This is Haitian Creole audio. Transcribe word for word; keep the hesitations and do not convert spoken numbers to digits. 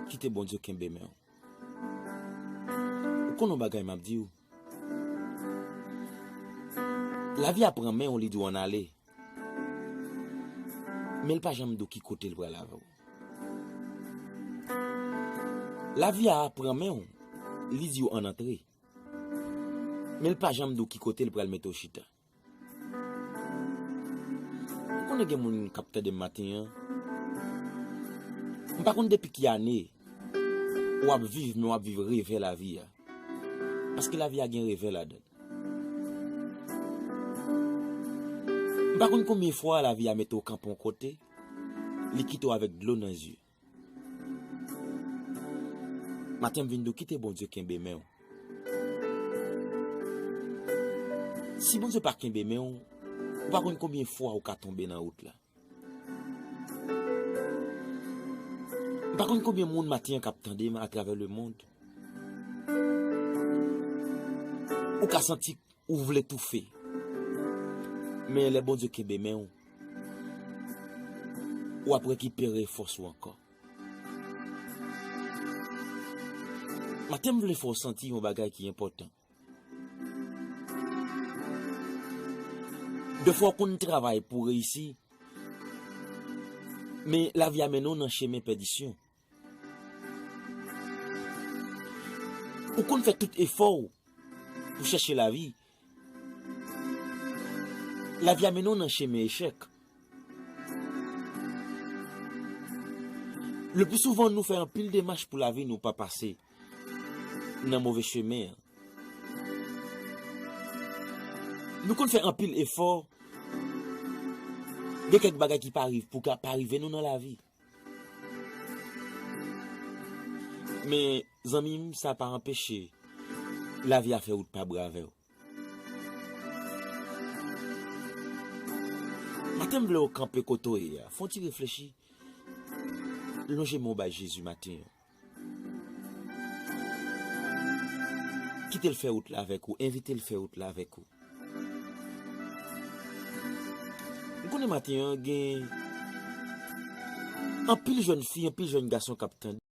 Kite Bondye kenbe men w. Ou konn yon bagay m ap di w? Lavi a pran men w, li di w ann ale. Men l pa janm di w ki kote l pral avè w. Lavi a pran men w, li di w ann antre. Men l pa janm di w ki kote l pral mete w chita. Ou konnen gen moun k ap tande m maten an. M pa konn depi ki ane w ap viv, men w ap viv revè lavi a. Paske lavi a gen revè ladan l. M pa konn konbyen fwa lavi a mete w kanpe yon kote, li kite w avèk dlo nan zye. Maten m vin di w kite Bondye kenbe men w. Si Bondye pa kenbe men w, ou pa konn konbyen fwa ou ka tonbe nan wout la. M pa konn konbyen moun maten an k ap tande m atravè lemonn. Ou ka santi ou vle toufe. Men lè Bondye kenbe men w, w ap rekipere fòs ou ankò. Maten m vle fè w santi yon bagay ki enpòtan. Defwa w konn travay pou w reyisi, men lavi a mennen w nan chemen pèdisyon. Ou konn fè tout efò w pou chèche lavi. Lavi a mennen w nan chemen echèk. Le pli souvan, nou fè anpil demach pou lavi nou pa pase nan move chemen an. Nou konn fè anpil efò, gen kèk bagay ki pa rive, pou ka pa rive nou nan lavi. Men, zanmi m, sa pa anpeche lavi a fè wout pa bra avè w. Maten m vle w kanpe kote w ye a, fè yon ti reflechi. Lonje men w bay Jezi maten an. Kite l fè wout la avèk ou, envite l fè wout la avèk ou. M konnen maten an gen anpil jèn fi, anpil jèn gason k ap tande.